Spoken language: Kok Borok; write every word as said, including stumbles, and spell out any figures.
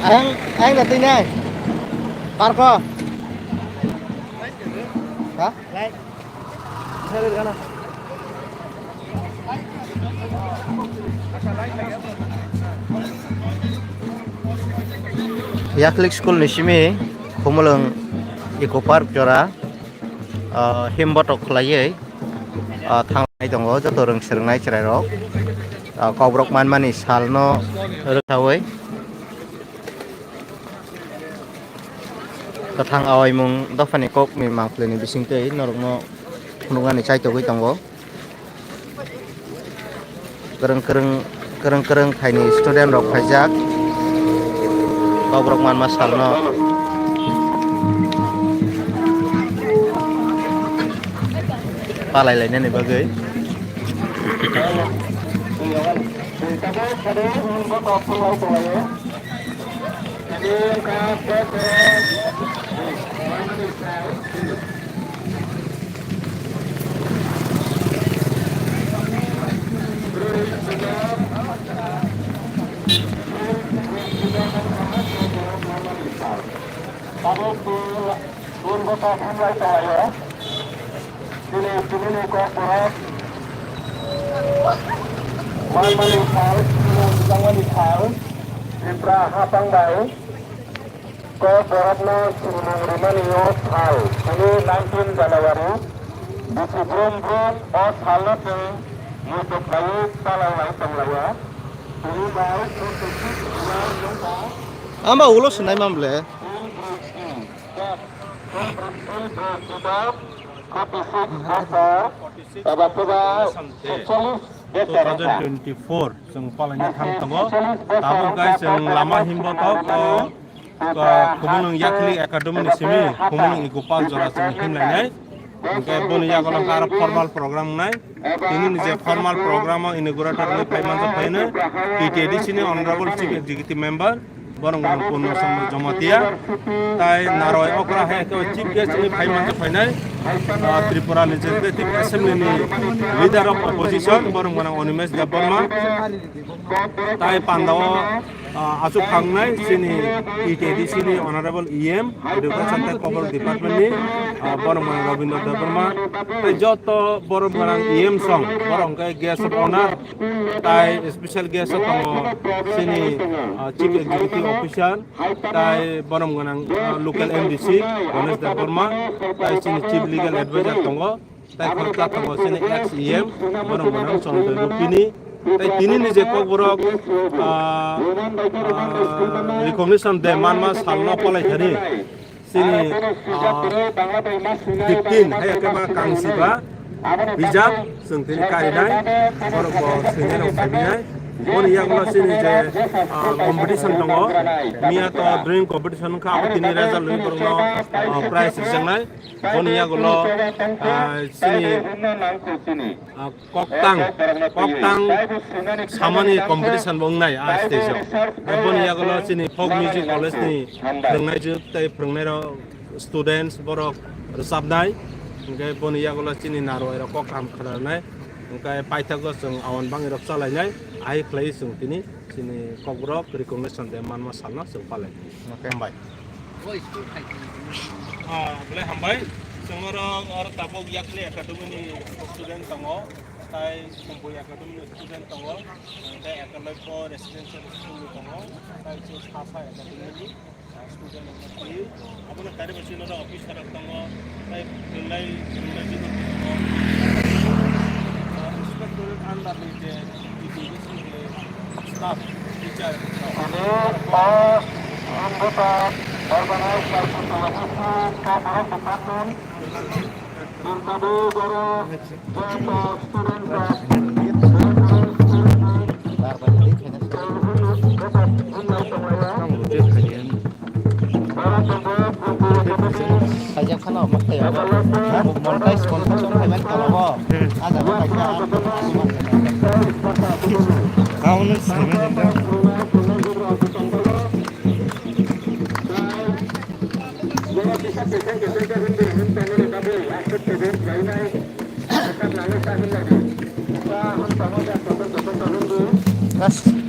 Ang, ang na tui nai. Parko. Ha? Yaklik school ni simi Khumulwng Eco Park jora, ah, himbotok khlaiwi, ah, thanglai tongo joto rwng swrwngnai chwrairok, ah, kokrok manmani salno rwkhawi. Kwthang awaimung dophani kokni mangphlini bisingtwi norokno phunuknani chaitogwi tongo. Kwrwng kwrwng, kwrwng kwrwng thaini student rok phaijak kokrok manma salno palai lainani bagwi. Tabuk twi, twi bwsa thanglai tonglaio. Chini, chini ni kokborok manmani sal, chini bwsangmani sal, Tripura hapang bai kokborokno swrwngmung rimani o sal, chini nineteen January, bisi brum brum o salno chwng muchuk laiwi chalai lai tonglaio. Chini bai Amba ulo swnai mamle. Two thousand twenty-four chwng palaina thang tongo. Tabuk guys, chwng lama himbo tok, o, o, Khumulwng Yakli Academy ni simi, Khumulwng Eco Park jora chwng himlainai. Hwnkhe boni yagulo hwnkhe aro formal program wngnai. Tini ni je formal program o inaugurator wngwi phai manjak phaino T T A D C ni Honorable Chief Executive Member, borok wngkha Purno Chandra Jamatia, tai Narwai okra hai khe Chief Guest wngwi phai manjak phainai, ah, Tripura Legislative Assembly ni Leader of Opposition, borok wngkha Animesh Debbarma, tai pandao, ah, achuk khangnai chini T T A D C ni Honorable E M, Education tei Cultural Department ni, ah, borok wngkha Rabindra Debbarma, tai joto borok wngkha E M song, borok hwnkhe Guest of Honor, tai special guest o tongo chini, ah, Chief Executive Officer, tai borom gwnang, ah, local M D C Ganesh Debbarma, tai chini Chief Legal Advisor tongo, tai khoroksa tongo chini ex E M borom gwnang Chandramouli Rupini, tai tini ni je kokborok, ah, ah, recognition de manma salno palai thani. Chini, ah, fifteen hai khe ma kangsi ba bijap chwng tini karinai, borok bo swinai rok phaibinai. Boni yagulo chini je, ah, competition tongo, miya to drawing competition wngkha, abo tini result rwwi borokno, ah, prize rijaknai. Boni yagulo, ah, chini, ah, Koktang, koktang samani competition bo wngnai a stage o. Aboni yagulo chini folk music college ni phwrwngnaijwk tei phwrwngnairok students borok rwchapnai. Hwnkhe boni yagulo chini narwai rok kok kaham khnarwnai. Hwnkhe paithago chwng awan bangwi rok chalainai. Ahai khlaiwi chwng tini chini kokborok recognition de manma salno chwng palai. Hambai. Ah, belai hambai. Chwng oro, oro tabuk Yakli Academy ni student tongo, tai Kumbui Academy ni student tongo, tai Ekalaipo Residential School ni tongo, tai chwng Sasa Academy ni, ah, student wngkha twi. Abono kariba chini oro officer rok tongo, tai belai, belai jino tongo. Ah, inspectorate under ni je, staff, teacher, Khaijak phano omo khaio. Monetize, monetize wng khaimani tologo. Ah jaga kaisa. Kaunu simi rinda. Bas.